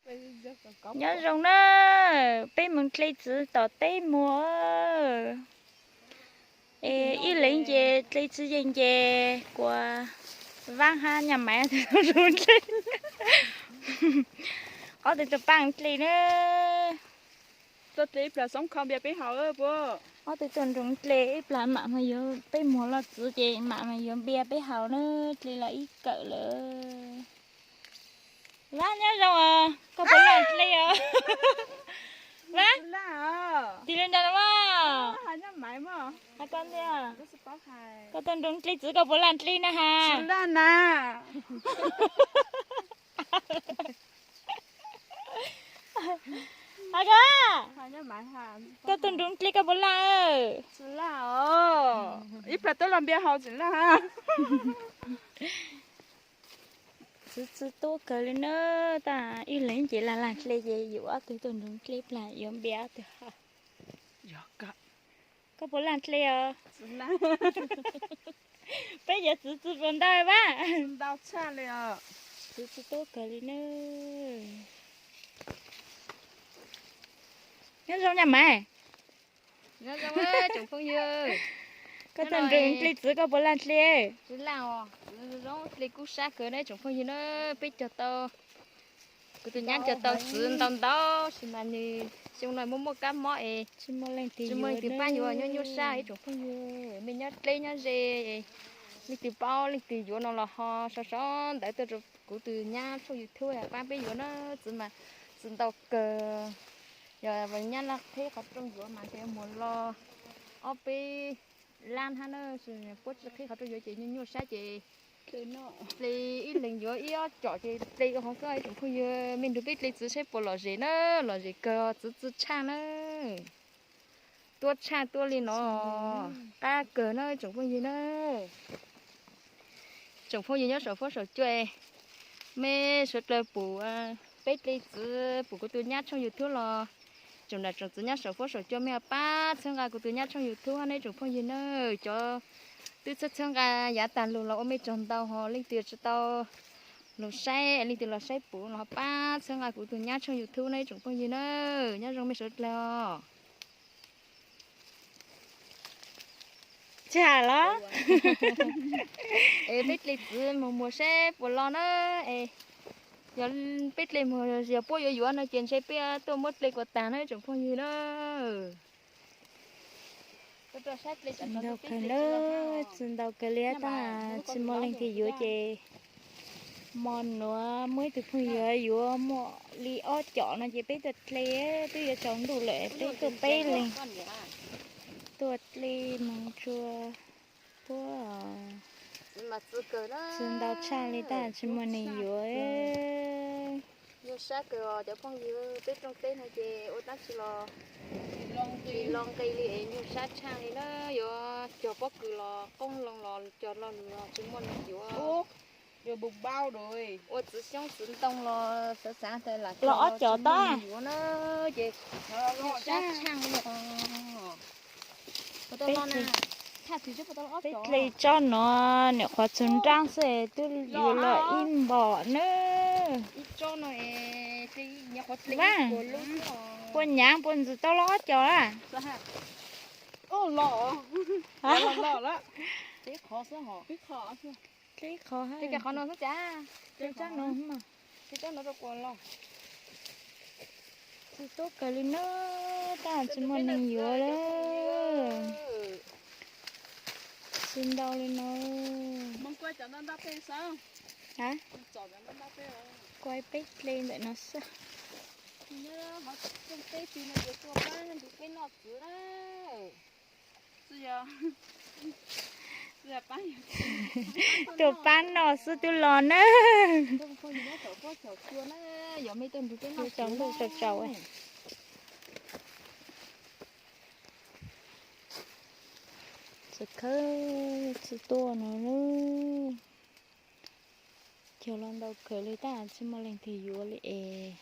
Nyob zoo na, peb mus dle txwv tom teb muag. Es ib leeg ces dle txwv ces nce kuas vaab hab nyaj maiv tus tug nroog dle. Ob tug tug paab dle na. Tuaj dle ib plag xoob kho npias peb haus puab. Ob tug tug nroog dle ib plag mam mus yuav peb muag los txwv ces mam mus yuav npias peb haus na. Dle los ib kawm lawm. Vaab nyob zoo os, koj puas laj dle os? Vaab, tig lug nrag no mas. Koj tug nroog dle txwv koj puas laj dle na has? Has koj, koj tug nroog dle koj puas laj? Ib plag tuaj los npias haus tsis laj. Txwv txwv tuab kawg li na, tab ib leeg ces laj laj dle ces yuav ob tug tug nroog dle plag yuav npias ob tug ha. Koj puas laj dle os? Peb yuav txwv txwv puas ntau vaab? Txwv txwv tuab kawg li na. Nyob zoo nyaj maiv. Nyob zoo tsoom phooj ywg. Koj tug nroog dle txwv koj puas laj dle? Tsis laj os, zoo dle kub sab kawg na tsoom phooj ywg na. Peb cog tau, kuv tus nyab cog tau txwv ntau ntau sis mas nws xyoo no muaj muaj kab mob es tsis muaj leej twg paab yuav, nyuaj nyuaj sab ib tsoom phooj ywg. Mej nyob dleb nyob ze, leej twg paub leej twg yuav no los ho sau sau ntawv tuaj rau kuv tus nyab tshooj YouTube paab peb yuav na. Txwv mas txwv ntau kawg. Yog nyab laj qhib qhov rooj yuav mas ntshe muag lo ob peb lab hab na, puab tsi qhib qhov rooj yuav ces nyuaj nyuaj sab ces dle ib leeg yuav ib ob com ces dle ua qhov koj ib tsoom phooj ywg. Mej nrug peb dle txwv saib puas lom zem na, lom zem kawg, txwv txwv tshaj na. Tuab tshaj tuab li no, qab kawg na tsoom phooj ywg na. Tsoom phooj ywg nyob saum fuab saum cua, mej suav dlawg pum peb dle txwv pum kuv tus nyab tshooj YouTube los, tsoom nam tsoom txwv nyob saum fuab saum cua mej ho pab txhawb nqa kuv tus nyab tshooj YouTube hab ne tsoom phooj ywg na. Cov twb txhawb txhawb nqa yav tag lug los ua mej tsaug ntau, ho leej twg tsi tau lug saib, leej twg los saib pum los ho pab txhawb nqa kuv tus nyab tshooj YouTube na ib tsoom phooj ywg na. Nyob zoo mej suav dlawg os. Tsis has los? Es peb dle txwv mus muag saib puas lo na. Es yog peb dle muag yog puab yuav yuav no ces ntshe peb tuaj muab dle kuas tag na ib tsoom phooj ywg na. Ntau kawg li, txwv ntau kawg li tab tsis muaj leej twg yuav ces mo nuav muaj ib tug phooj ywg yuav muaj li ob com no ces peb tuaj dle, twb yuav tsaus ntuj lawm peb tuaj peb leeg tuaj dle moog tsua puab. Txwv ntau tshaj li tab tsis muaj neeg yuav. Nyuaj sab kawg os cov phooj ywg, peb rooj teb no ces ua dab tsi los tsis lo nqi li es nyuaj sab tshaj li na. Yuav cog pob kws los qoob loo los cog lo lug los tsis muaj neeg yuav. Ua txwv xyoob txwv ntoo los xav xav tas lam los ob com tsis muaj neeg yuav na, ces nyuaj sab tshaj li os. Peb dle tsob no, nyuam qhuav txug nraab xwb twb yuav los ib npom na. Puas nyaav puas ntxim tau los ob com a? Dle qhov, dle qhov no, txwv tuab kawg li na, tab tsis muaj neeg yuav lawm. Txwv ntau li no. Kuas peb dle ntawm no xwb. Tuaj paab noj xwb twb los na. Tsaus ntuj tsaus tsaus. Txwv khawb txwv tuaj no, cog los ntau kawg li tab tsis muaj leej twg yuav li es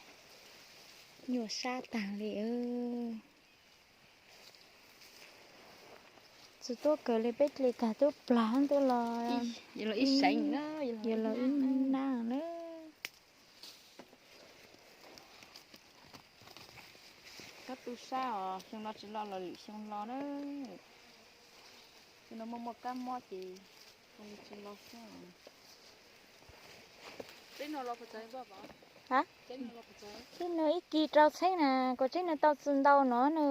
nyuaj sab taag li. Txwv tuaj kawg li peb dle tag twb plag twb los ib seev, yuav los ib naj na. Kab tu sab os, xyoo no tsis los los lwm xyoo los na. Xyoo no muaj muaj kab mob ces ua li tsis los xwb. Teb no ib kis rau txheeb na, kuv tseeb nws tau txus ntau no na.